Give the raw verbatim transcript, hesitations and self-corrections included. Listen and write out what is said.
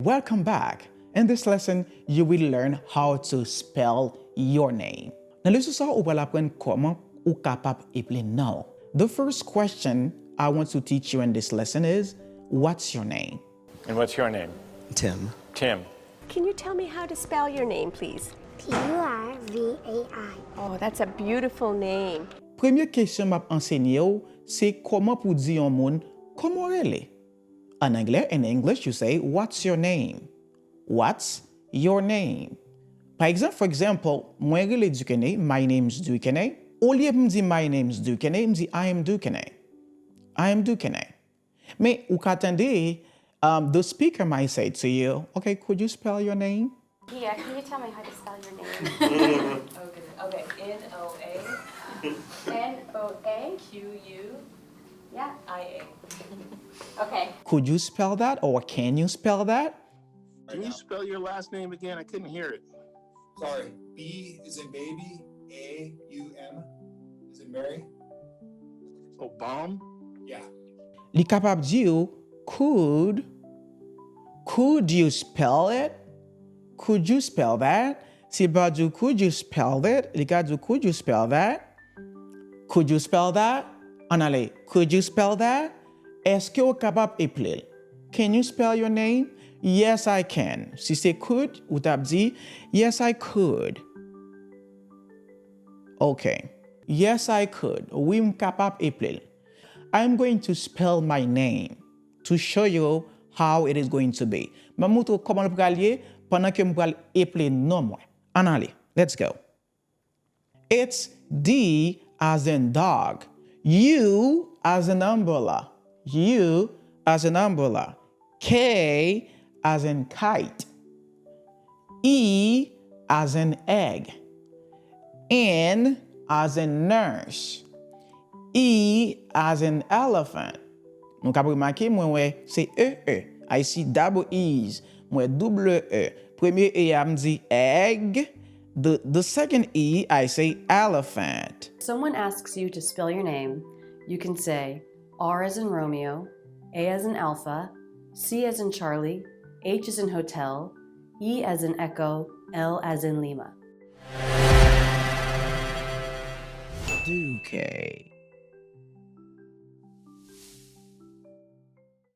Welcome back! In this lesson, you will learn how to spell your name. Nan leson sa, ou pral aprann kòman ou kapab eple non w. The first question I want to teach you in this lesson is, what's your name? And what's your name? Tim. Tim. Can you tell me how to spell your name, please? T U R V A I. Oh, that's a beautiful name. Premye kesyon m ap ansenye w, se kòman pou w di yon moun, kòman w rele? An anglè, in English, you say, what's your name? What's your name? Pa egzanp, for example, mwen rele Dukenay, my name's Dukenay. Olye pou m di my name's Dukenay, m di I am Dukenay. I am Dukenay. Men ou ka tande, um, the speaker might say to you, okay, could you spell your name? Yeah, can you tell me how to spell your name? Okay, okay. N O A. N O A. Q U. Yeah. I A. Okay. Could you spell that or can you spell that? Can you spell your last name again? I couldn't hear it. Sorry. B is in baby. A U M is in Mary. Oh, bomb? Yeah. Li kapab di w, could, could you spell it? Could you spell that? Si l pa di w, could you spell it? Li ka di w, could you spell that? Could you spell that? Ann ale, could you spell that? Èske w kapab eple l? Can you spell your name? Yes, I can. Si se could, ou t ap di, yes, I could. Ok. Yes, I could. Wi, m kapab eple l. I'm going to spell my name to show you how it is going to be. M ap montre w kòman l pral ye pandan ke m pral eple non mwen. Ann ale. Let's go. It's D as in dog. U as in umbrella. U as in umbrella. K as in kite. E as in egg. N as in nurse. E as in elephant. Nou kab remake, mwen wè se E, E. I see double E's. Mwen wè double E. Premye E a, m di egg. The, the second E, I say elephant. Someone asks you to spell your name, you can say R as in Romeo, A as in Alpha, C as in Charlie, H as in Hotel, E as in Echo, L as in Lima. Duke.